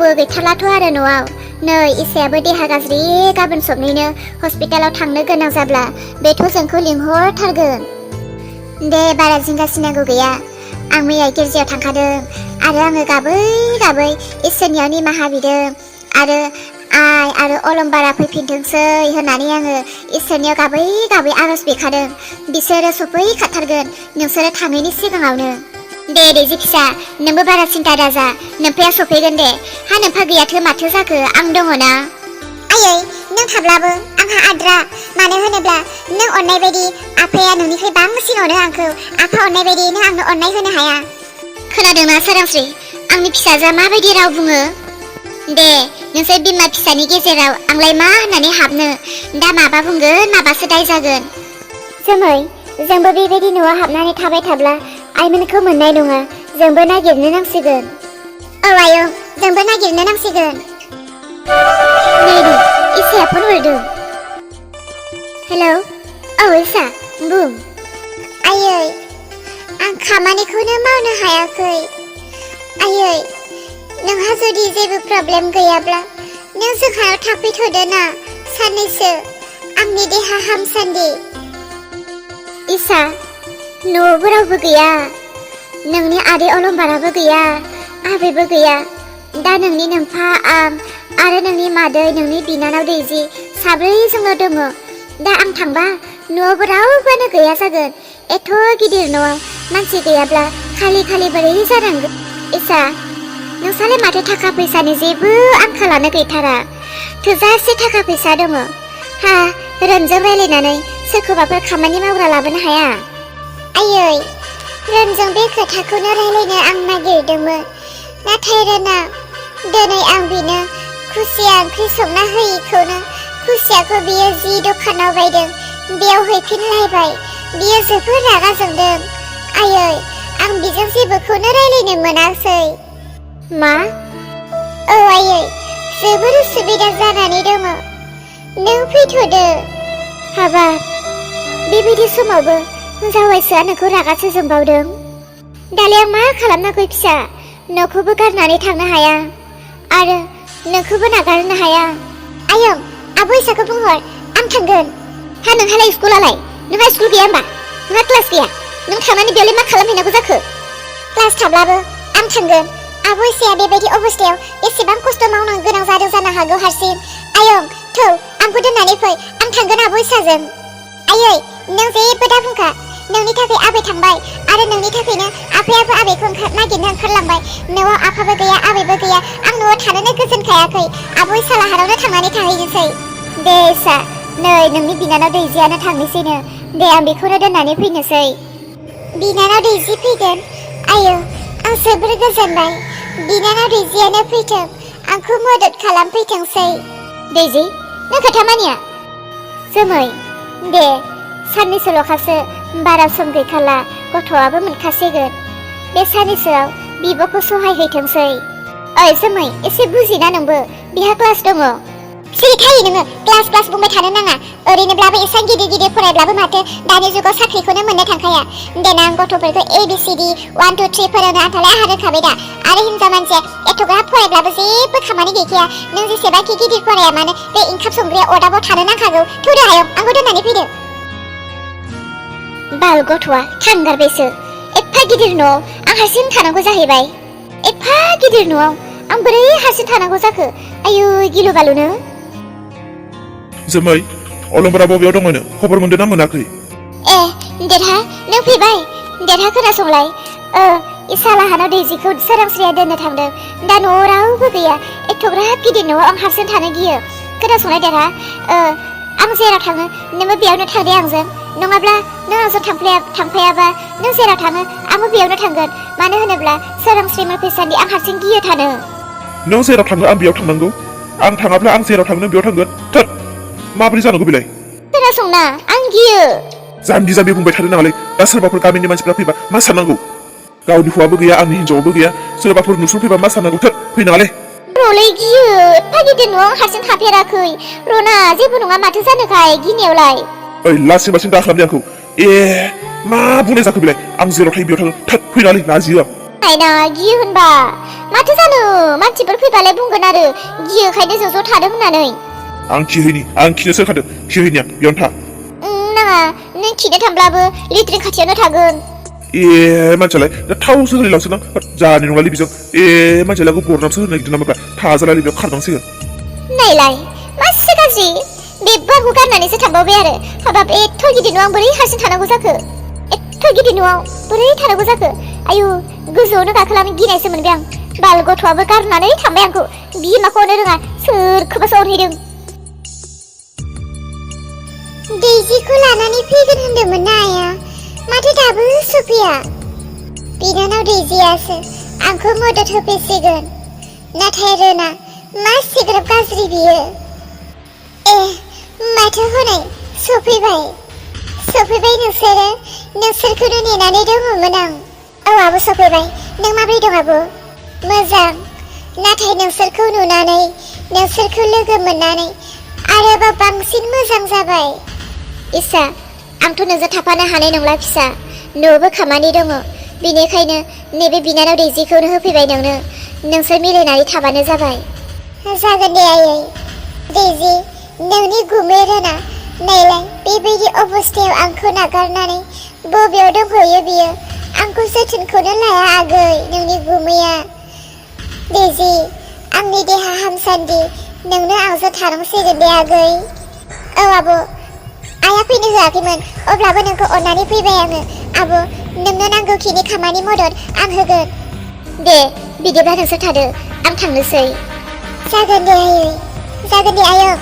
रावबो गैथारलाथ' आरो न'आव नै इसायाबो देहा गाज्रि गाबोन सबनैनो हस्पिटालाव थांनो गोनां जाब्ला बेथ' जोंखौ लिंहरथारगोन दे बारा जिंगासिनांगौ गैया आं मैया गिर्जायाव थांखादों आरो आङो गाबै गाबै इसोरनियाव निमाहा बिदों आरो आइ आरो अलंबारा फैफिनथोंसै होननानै आङो इसोरनियाव गाबै गाबै आरज बिखादों बिसोरो सफैखाथारगोन नोंसोरो थाङैनि सिगाङावनो दे दैजि फिसा नोंबो बारा सिन्था दाजा नोमफाया सफैगोन दे हा नोमफा गैयाथो माथो जाखो आं दङ ना आयै नों थाब्लाबो आंहा आद्रा मानो होनोब्ला नों अननाय बायदि आफाया नोंनिफ्राय बांसिन अनो आंखौ आफा अननाय बायदि नों आंनो अननाय होनो हाया खोनादोंना सोरांस्रि आंनि फिसाजोआ माबायदि राव बुङो दे नोंसोर बिमा फिसानि गेजेराव आंलाय मा होननानै हाबनो दा माबा बुंगोन माबासो दाय जागोन जोमै जोंबो बेबायदि न'आव हाबनानै थाबाय थाब्ला आइमोनखौ मोननाय नङा जोंबो नागिरनो नांसिगोन औ आयं जोंबो नागिरनो नांसिगोन नै इसाया फन हरदों हेलौ औ इसा बुं आयै आं खामानिखौनो मावनो हायाखै आयै नोंहा जुदि जेबो प्रब्लेम गैयाब्ला नों जोंहानाव थाफैथ'दो ना साननैसो आंनि देहा हामसान्दि इसा न'आवबो रावबो गैया नोंनि आदै अलंबाराबो गैया आबैबो गैया दा नोंनि नोमफा आं आरो नोंनि मादै नोंनि बिनानाव दैजि साब्रैजोंल' दङ दा आं थांबा न'आवबो रावबोआनो गैया जागोन एथ' गिदिर न'आव मानसि गैयाब्ला खालि खालि बोरै जानांगोन इसा नोंसालाय माथो थाखा फैसानि जेबो आंखालानो गैथारा थोजासे थाखा फैसा दङ हा रोनजों रायलायनानै सोरखौबाफोर खामानि मावग्रा लाबोनो हाया आयै रोनजों बे खोथाखौनो रायलायनो आं नागिरदोंमोन नाथाय रोना दिनै आं बिनो खुसिया ओंख्रि संना होयिखौनो खुसियाखौ बियो जि दखानाव बायदों बेयाव हैफिनलायबाय बियो जोबोद रागा जोंदों आयै आं बिजों जेबोखौनो रायलायनो मोनासै मा औ आयै जोबोद उसुबिदा जानानै दङ नों फैथ'दो हाबाब बेबायदि समावबो जावायसोआ नोंखौ रागासो जोंबावदों दालाय आं मा खालामनांगौ फिसा न'खौबो गारनानै थांनो हाया आरो नोंखौबो नागारनो हाया आयं आब' इसाखौ बुंहर आं थांगोन हा नोंहालाय स्कुलालाय नोंहा स्कुल गैया होमबा नोंहा क्लास गैया नों थांनानै बेयावलाय मा खालामहैनांगौ जाखो क्लास थाब्लाबो आं थांगोन आब' इसाया बेबायदि अबस्थायाव एसेबां खस्थ' मावनो गोनां जादों जानो हागौ हारसिं आयं थौ आंखौ दोननानै फै आं थांगोन आब' इसाजों आयै नों जेबो दा बुंखा नोंनि थाखाय आबै थांबाय आरो नोंनि थाखायनो आफायाबो आबैखौ नागिरनो ओंखारलांबाय न'आव आफाबो गैया आबैबो गैया आं न'आव थानोनो गोजोनखायाखै आब' इसा लाहारावनो थांनानै थाहैनोसै दे इसा नै नोंनि बिनानाव दैजियानो थांनोसैनो दे आं बेखौनो दोननानै फैनोसै बिनानाव दैजि फैगोन आयौ आं जोबोर गोजोनबाय बिनानाव दैजियानो फैथों आंखौ मदद खालामफैथोंसै दैजि नों खोथा मानिया जोमै दे साननैसोल'खासो बारा सम गैखाला गथ'आबो मोनखासिगोन बे साननैसोआव बिब'खौ सहाय हैथोंसै ओइ जोमै एसे बुजिना नोंबो बिहा क्लास दङ सिरि थायो नोङो क्लास क्लास बुंबाय थानो नाङा ओरैनोब्लाबो एसां गिदिर गिदिर फरायब्लाबो माथो दानि जुगाव साख्रिखौनो मोननो थांखाया देनां गथ'फोरखौ ABCD 1 2 3 फोरोंनो आंथालाय आहा रोंखाबाय दा आरो हिनजाव मानसिया एथ'ग्राब फरायब्लाबो जेबो खामानि गैखाया नों जेसेबांखि गिदिर फराया मानो बे ओंखाम संग्राया अरदाबाव थानो नांखागौ थौदो हायं आंखौ दोननानै फैदो बाल गथ'आ थांगारबायसो एफा गिदिर न'आव आं हारसिं थानांगौ जाहैबाय एफा गिदिर न'आव आं बोरै हारसिं थानांगौ जाखो आयु गिलु बालुनो जोमै अलंबारा बबेयाव दङनो खबर मोनदोंना मोनाखै ए देरहा नों फैबाय देरहा खोनासंलाय इसा लाहानाव दैजिखौ सोरांस्रिया दोननो थांदों दा न'आव रावबो गैया एथ'ग्राब गिदिर न'आव आं हारसिं थानो गियो खोनासंलाय देरहा आं जेराव थाङो नोंबो बेयावनो थांदे आंजों नङाब्ला नों आंजों थांफायाबा नों जेराव थाङो आंबो बेयावनो थांगोन मानो होनोब्ला सोरांस्रि फैसान्दि आं हारसिं गियो थानो नों जेराव थाङो आं बेयाव थांनांगौ आं थाङाब्ला आं जेराव थांनो बेयाव थांगोन थोद माबोरै जानांगौ बेलाय खोनासंना आं गियो जाम्बि जाम्बि बुंबाय थानो नाङालै दा सोरबाफोर गामिनि मानसिफ्रा फैबा मा साननांगौ गावनि हौवाबो गैया आंनि हिनजावाबो गैया सोरबाफोर नुसनफैबा मा साननांगौ थोद फैनाङालै र'लै गियो एफा गिदिर न'आव हारसिं थाफेराखै र'ना जेबो नङा माथो जानोखाय गिनायावलाय ओइ लासिं बासिं दा खालामदे आंखौ ए मा बुंनाय जाखो बेलाय आं जेराव थायो बेयाव थाङो थोद फैनाङालै लाजियो आं नायना गियो होनबा माथो जानो मानसिफोर फैबालाय बुंगोन आरो गियोखायनो ज' थादों होननानै आं खिनोसो ओंखारदों खिहैनाया बेयावनो था नाङा नों खिनो थांब्लाबो लेट्रिन खाथियावनो थागोन मानसियालाय थावसो होलायलांसो ना जानाय नङालै बेजों मानसियालाय गरनामसो होनो नागिरदों नामा थाजालालै बेयाव खारनांसिगोन नायलाय मासे गाज्रि बे बारखौ गारनानैसो थांबावबाय आरो हाबाब एथ' गिदिर न'आव बोरै हारसिं थानांगौ जाखो एथ' गिदिर न'आव बोरै थानांगौ जाखो आयु गोजौआवनो गाखोलानो गिनायसो मोनबाय आं बाल गथ'आबो गारनानै थांबाय आंखौ बिमाखौ अनो रोङा सोरखौबासो अनहैदों दैजिखौ लानानै फैगोन होनदोंमोन ना आइया माथो दाबो सफैया बिनानाव दैजियासो आंखौ मदद होफैसिगोन नाथाय रोना मा सिग्राब गाज्रि बियो माथो हनै सफैबाय नोंसोरखौनो नेनानै दङमोन आं औ आब' सफैबाय नों माबोरै दं आब' मोजां नाथाय नोंसोरखौ नुनानै नोंसोरखौ लोगो मोननानै आरोबाव बांसिन मोजां जाबाय इसा आंथ' नोंजों थाफानो हानाय नंला फिसा न'आवबो खामानि दङ बेनिखायनो नैबे बिनानाव दैजिखौनो होफैबाय नोंसोर मिलायनानै थाबानो जाबाय जागोन दे आयै दैजि नोंनि गुमै रोना नायलाय बेबायदि अबस्थायाव आंखौ नागारनानै बबेयाव दंहैयो बियो आंखौ जोथोनखौनो लाया आगै नोंनि गुमैया दैजि आंनि देहा हामसान्दि नोंनो आंजों थानांसिगोन दे आगै औ आब' आइया फैनो होआखैमोन अब्लाबो नोंखौ अननानै फैबाय आङो आब' नोंनो नांगौखिनि खामानि मदद आं होगोन दे बिदिब्ला नोंसोर थादो आं थांनोसै जागोन दे आयं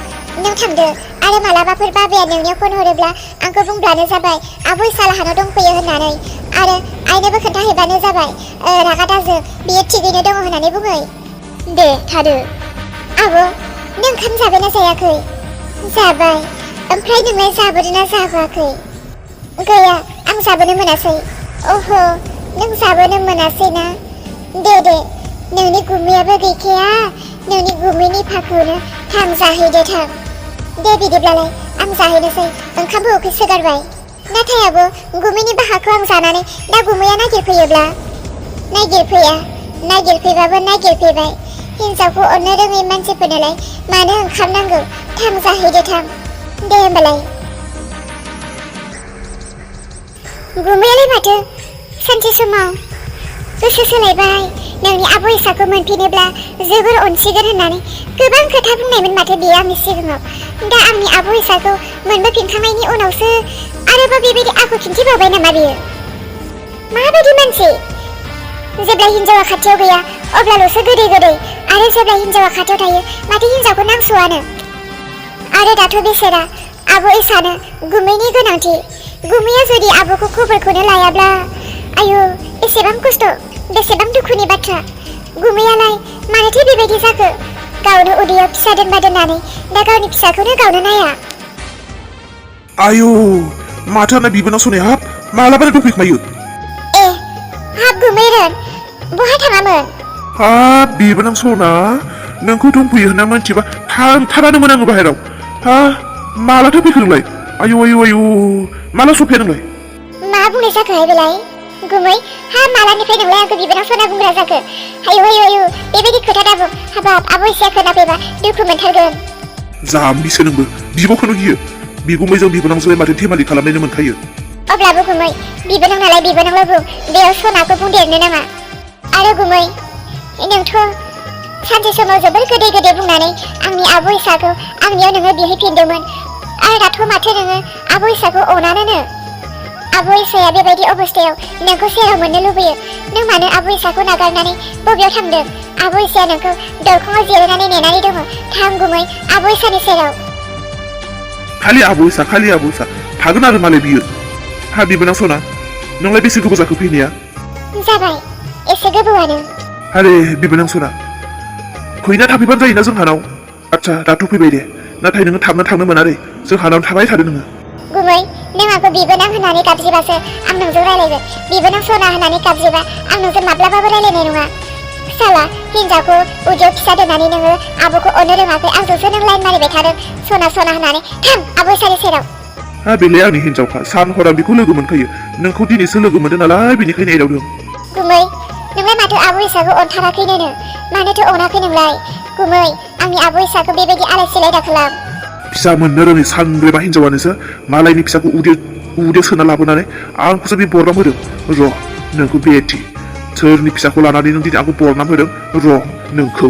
नों थांदो आरो मालाबाफोर बाबाया नोंनियाव फन हरोब्ला आंखौ बुंब्लानो जाबाय आब' इसालाहानाव दंफैयो होननानै आरो आइनोबो खोन्थाहैबानो जाबाय रागा दाजों बियो थिगैनो दङ होननानै बुङै दे थादो आब' नों ओंखाम जाबायना जायाखै जाबाय ओमफ्राय नोंलाय जाबोदोंना जाबोआखै गैया आं जाबोनो मोनासै अह नों जाबोनो मोनासै ना दे नोंनि गुमैयाबो गैखाया नोंनि गुमैनि फाखौनो थां जाहैदो थां दे बिदिब्लालाय आं जाहैनोसै ओंखामबो उखैसो गारबाय नाथाय आब' गुमैनि बाहाखौ आं जानानै दा गुमैया नागिरफैयोब्ला नागिरफैबाबो नागिरफैबाय हिन्जावखौ अननो रोङै मानसिफोरनोलाय मानो ओंखाम नांगौ थां जाहैदो थां दे होमबालाय गुमैयालाय माथो सानसे समाव गोसो सोलायबाय नोंनि आब' इसाखौ मोनफिनोब्ला जोबोर अनसिगोन होननानै गोबां खोथा बुंनायमोन माथो बियो आंनि सिगाङाव दा आंनि आब' इसाखौ मोनबोफिनखांनायनि उनावसो आरोबाव बेबायदि आखु खिन्थिबावबाय नामा बियो माबायदि मानसि जेब्ला हिन्जावा खाथियाव गैया अब्लाल'सो गोदै आरो जेब्ला हिन्जावा खाथियाव थायो माथो हिन्जावखौ नांसुवानो आरो दाथ' बेसेरा आब' इसानो गुमैनि गोनांथि गुमैया जुदि आब'खौ खबरखौनो लायाब्ला आयु एसेबां खस्थ' बेसेबां दुखुनि बाथ्रा गुमैयालाय मानोथो बेबायदि जाखो गावनो उदैयाव फिसा दोननानै दा गावनि फिसाखौनो गावनो नाया आयु माथो आंना बिबोनां सनाया हाब मालाबानो दंफैखोमायो हाब गुमैरोन बहा थाङामोन हाब बिबोनां सना नोंखौ दंफैयो होनना मिथिबा थांथारानोमोन आङो बाहेराव मालाथो फैखो नोंलाय आयु माला सफैया नोंलाय मा बुंनाय जाखोहाय बेलाय गुमै मालानिफ्राय नोंलाय आंखौ बिबोनां सना बुंग्रा जाखो आयु बेबायदि खोथा दाबुं हाबाब आब' इसाया खोनाफैबा दुखु मोनथारगोन जाम्बिसो नोंबो बिब'खौनो गियो बिगुमैजों बिबोनांजों माथो धेमालि खालामनायनो मोनखायो अब्लाबो गुमै बिबोनां नालाय बिबोनांल' बुं बेयाव सनाखौ बुंदेरनो नाङा आरो गुमै नोंथ' सानसे समाव जोबोर गोदै बुंनानै आंनि आब' इसाखौ आंनियाव नोङो बिहैफिनदोंमोन आरो दाथ' माथो नोङो आब' इसाखौ अनानोनो आब' इसाया बेबायदि अबस्थायाव नोंखौ सेराव मोननो लुबैयो नों मानो आब' इसाखौ नागारनानै बबेयाव थांदों आब' इसाया नोंखौ दरखङाव जिरायनानै नेनानै दङ थां गुमै आब' इसानि सेराव खालि आब' इसा थागोन आरो मालाय बियो हा बिबोनां सना नोंलाय बेसे गोबाव जाखो फैनाया जाबाय एसे गोबावानो आरे बिबोनां सना फैना थाफैबानो जायोना जोंहानाव आच्छा दाथ' फैबाय दे नाथाय नोङो थांनो मोना रे जोंहानाव थाबाय थादो नोङो गुमै नों आंखौ बिबोनां होननानै गाबज्रिबासो आं नोंजों रायलायगोन बिबोनां सना होननानै गाबज्रिबा आं नोंजों माब्लाबाबो रायलायनाय नङा साला हिन्जावखौ उदैयाव फिसा दोननानै नोङो आब'खौ अननो रोङाखै आंजोंसो नों लाइन मारिबाय थादों सना होननानै थां आब' इसानि सेराव बेलाय आंनि हिन्जावखा सान हराव बेखौ लोगो मोनखायो नोंखौ दिनैसो लोगो मोनदों नालाय बेनिखायनो एदावदों गुमै नोंलाय नोंलाय माथो आब' इसाखौ अनथाराखैनो मानोथो अनाखै नोंलाय गुमै आंनि आब' इसाखौ बेबायदि आलाय सिलाय दाखालाम फिसा मोननो रोङै सानब्रेबा हिनजावानोसो मालायनि फिसाखौ उदैयाव सोना लाबोनानै आंखौसो बे बरनाम होदों र' नोंखौ बेथि सोरनि फिसाखौ लानानै नों दिनै आंखौ बरनाम होदों र' नोंखौ